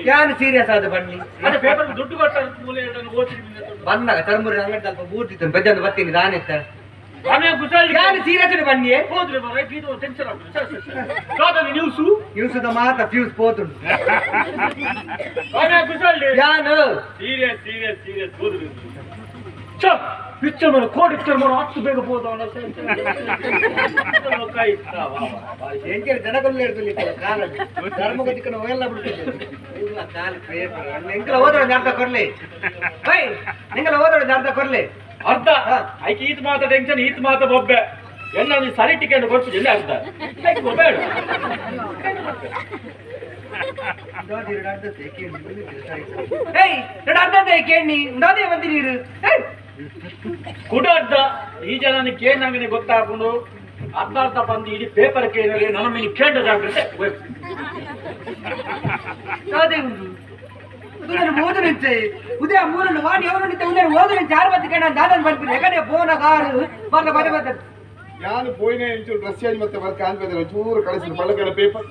S4: ಯಾನು ಸೀರಿಯಸ್ ಆದ ಬನ್ನಿ
S2: ಅದೇ ಪೇಪರ್ ದುಡ್ಡು ಕೊಟ್ಟಾರ ಮೂಲೆ
S4: ಬಂದಾಗ ತರ್ಮುರಿ ಅಂಗಡಿ ಸ್ವಲ್ಪ ಬೂಟಿತ್ತು ಬೆಜ್ಜಂದು ಬರ್ತೀನಿ ನಾನೆತ್ತ ಯಾನು ಸೀರಿಯಸ್ ಬನ್ನಿ
S2: ನ್ಯೂಸ್
S4: ನ್ಯೂಸ್ ಮಾತ್ರ ಫ್ಯೂಸ್ ಪೋತುಂಡು ಯಾನು
S2: serious serious serious picture ಮೇಲೆ ಕೋಟಿ ಪಿಕ್ಚರ್ ಮಾಡೋ ಅಷ್ಟು ಬೇಗ ಹೋದ
S4: ಜನಗಳು ಧರ್ಮಗತಿಕ ಎಲ್ಲ ಬಿಡ್ತಿದ್ದೆ ನಿಂಗೆಲ್ಲ ಓದೋಣ ಅರ್ಧ ಕೊರ್ಲಿ ಬೈ ನಿಂಗೆಲ್ಲ ಓದೋಣ ಅರ್ಧ ಕೊರ್ಲಿ
S2: ಅರ್ಧ ಐಕೆ ಈತ ಮಾತ ಟೆನ್ಷನ್ ಈತ ಮಾತ ಬೊಬ್ಬೆ ಎಲ್ಲ ನೀವು ಸರಿ ಟಿಕೆಟ್ ಕೊಡ್ತೀನಿ ಎಲ್ಲ ಅರ್ಧ ಬೇಡ ಕುಡ ಅರ್ಧ ಈ ಜನ ಕೇಂದ್ರ ಗೊತ್ತಾಕೊಂಡು ಅರ್ಧ ಅರ್ಧ ಬಂದು ಇಡೀ ಪೇಪರ್ ಕೇಳಿದ್ರೆ ನನ್ನ ಮೇಲೆ ಕೇಂದ್ರ ಜಾಗ್ರತೆ
S4: ಉದಯ ಮೂರನ್ನು ವಾಣಿ ಅವರನ್ನು ಉದಯ ಓದಲು ಚಾರ್ ಬತ್ತಿ ಕೇಳ ದಾದನ್ ಬರ್ತೀನಿ ಯಾಕಂದ್ರೆ ಫೋನ ಕಾರು ಬರ್ಲ ಬರ ಬತ್ತ
S6: ನಾನು ಪೋಯಿನೇ ಒಂಚೂರು ಡ್ರೆಸ್ ಚೇಂಜ್ ಮತ್ತೆ ವರ್ಕ್ ಆನ್ಬೇಕು ಚೂರು ಕಳಿಸಿದ್ರು ಪಳ್ಳಕೆಲ್ಲ ಪೇಪರ್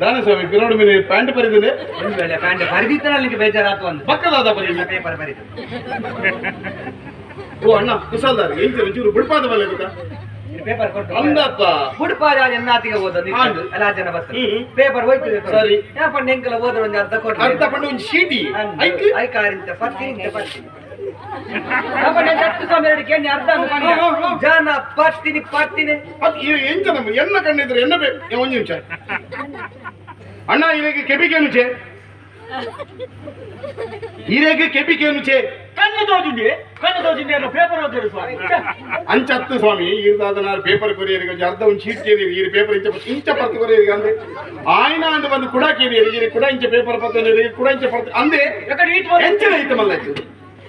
S6: ದಾನ ಸ್ವಾಮಿ ಪಿರೋಡು ಮೇಲೆ ಪ್ಯಾಂಟ್ ಬರಿದಿದೆ
S4: ಒಂದು ವೇಳೆ ಪ್ಯಾಂಟ್ ಬರಿದಿತ್ತನಲ್ಲಿ ಬೇಜಾರಾತು ಒಂದು
S6: ಪಕ್ಕದಾದ ಬರೀ
S4: ಪೇಪರ್ ಬರಿದು
S6: ಓ ಅಣ್ಣ ಕುಶಾಲ್ದಾರ್ ಎಂಚ ಒಂಚೂರು ಬುಡ್ಪಾದ ಬಲ್ಲೆ ಗೊತ್ತಾ
S4: ಪೇಪರ್ ಕೊಟ್ಟು
S6: ಅಂದಪ್ಪ
S4: ಬುಡ್ಪಾದ ಎನ್ನಾತಿಗೆ ಓದೋದು ಎಲ್ಲ ಜನ ಬರ್ತಾರೆ ಪೇಪರ್ ಹೋಯ್ತು
S6: ಸರಿ
S4: ಪಂಡ ಎಂಕಲ ಓದೋ ಒಂದು ಅರ್ಧ ಕೊಟ್ಟು
S6: ಅರ್ಧ ಪಂಡ ಒಂದು ಶೀಟಿ ಐಕ್
S4: ಐಕಾರಿಂತ ಪತ್ತಿ ಪತ್ತಿ ಜನ ಪತ್ತಿನಿ ಪತ್ತಿನಿ
S6: ಅದು ಎಂಚ ನಮ್ಮ ಎನ್ನ ಕಣ್ಣಿದ್ರೆ ಎನ್ನ ಬೇಕು ಒಂದು ನಿಮಿಷ ಅಣ್ಣ ಇರೇಗೆ ಕೆಪಿಕೇನು ಚೇ ಇರೇಗೆ ಕೆಪಿಕೇನು ಚೇ
S2: ಕಣ್ಣು ತೋಜಿಂದೆ ಕಣ್ಣು ತೋಜಿಂದೆ ಅನ್ನೋ ಪೇಪರ್ ಓದಿರು ಸ್ವಾಮಿ
S6: ಅಂಚತ್ತು ಸ್ವಾಮಿ ಈರ್ದಾದ ನಾನು ಪೇಪರ್ ಕೊರಿಯರಿಗೆ ಒಂಜಿ ಅರ್ಧ ಒಂದು ಶೀಟ್ ಕೇರಿ ಈ ಪೇಪರ್ ಇಂಚ ಇಂಚ ಪರ್ತು ಕೊರಿಯರಿಗೆ ಅಂದೆ ಆಯ್ನ ಅಂದು ಬಂದು ಕುಡ ಕೇರಿಯರಿಗೆ ಈ ಕುಡ ಇಂಚ ಪೇಪರ್ ಪತ್ತ ಕುಡ ಇಂಚ ಪರ್ತು ಅಂದೆ ಎಂಚಿನ ಇತ್ತು ಮಲ್ಲಾಯ್ತು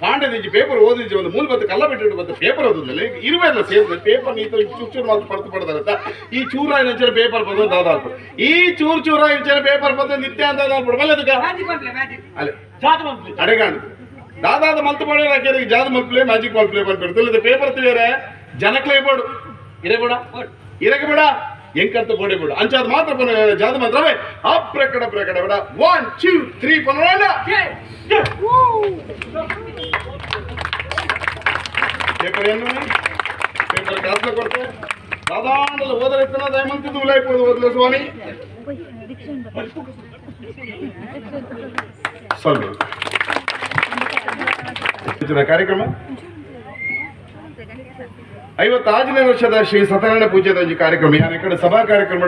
S6: ಕಾಂಡದಿಂಚಿ ಪೇಪರ್ ಓದಿದ್ವಿ ಒಂದು ಮೂಲ ಬತ್ತು ಕಲ್ಲ ಬಿಟ್ಟು ಬಂದು ಪೇಪರ್ ಓದಿದ್ಮೇಲೆ ಇರುವೆಲ್ಲ ಸೇರಿದ ಪೇಪರ್ ನೀತ ಚೂರು ಚೂರು ಮಾತ್ರ ಪಡ್ತು ಪಡ್ದಾರತ್ತ ಈ ಚೂರ ಇಂಚಿನ ಪೇಪರ್ ಬಂದು ದಾದಾಲ್ಪಡು ಈ ಚೂರು ಚೂರ ಇಂಚಿನ ಪೇಪರ್ ಬಂದು ನಿತ್ಯ ಅಂತ ದಾದಾಲ್ಪಡು ಮಲ್ಲ ಅದಕ್ಕೆ ಅಲ್ಲ ಅಡೆಗಾಣು ದಾದಾದ ಮಲ್ತು ಪೋಡೆ ಹಾಕ್ಯಾರ ಜಾದು ಮಲ್ಪ್ಲೆ ಮ್ಯಾಜಿಕ್ ಮಲ್ಪ್ಲೆ ಪನ್ಪೇರು ಪೇಪರ್ ತಿಳಿಯರೆ ಜನಕ್ಲೇ ಬೋಡು ಇರೇ ಬೇಡ ಇರಕ್ಕೆ ಬೇಡ ಎಂಕಂತ ಬೋಡೆ ಬೇಡ ಅಂಚಾದ ಮಾತ್ರ ಜಾದು ಮಾತ್ರವೇ ಅಪ್ರಕಡ ಪ್ರಕಡ ಬೇಡ 1 2 3 ಪನ್ನೊಂಡ ಪೇಪರ್ ಏನು ಪೇಪರ್ ಕಾಸ್ಲ ಕೊಡ್ತೆ ದಾದಾಂಡಲ ಓದರ ಇತ್ತನ ದಯಮಂತಿದ್ದು ಉಲಾಯ್ಬೋದು ಓದಲ ಸ್ವಾಮಿ ಸ್ವಲ್ಪ ಕಾರ್ಯಕ್ರಮ 56ನೇ ವರ್ಷದ ಶ್ರೀ ಸತ್ಯನಾರಾಯಣ ಪೂಜೆದ ಒಂಜಿ ಕಾರ್ಯಕ್ರಮ ಯಾನ ಕಡೆ ಸಭಾ ಕಾರ್ಯಕ್ರಮ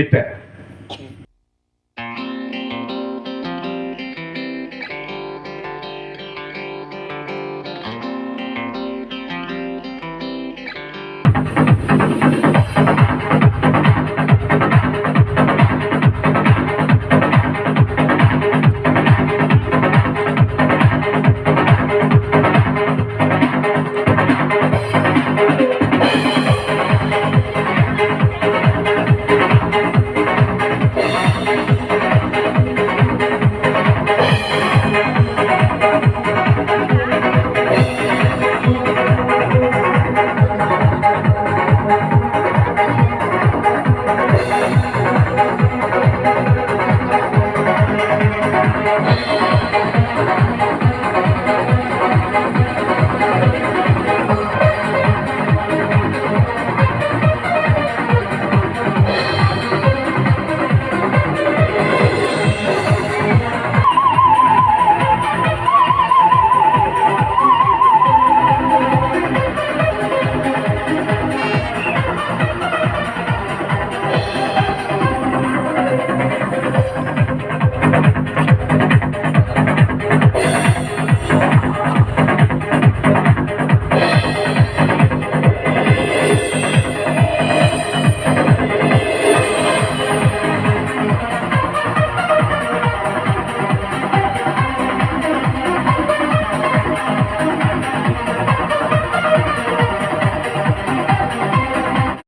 S6: ಇತ್ತೆ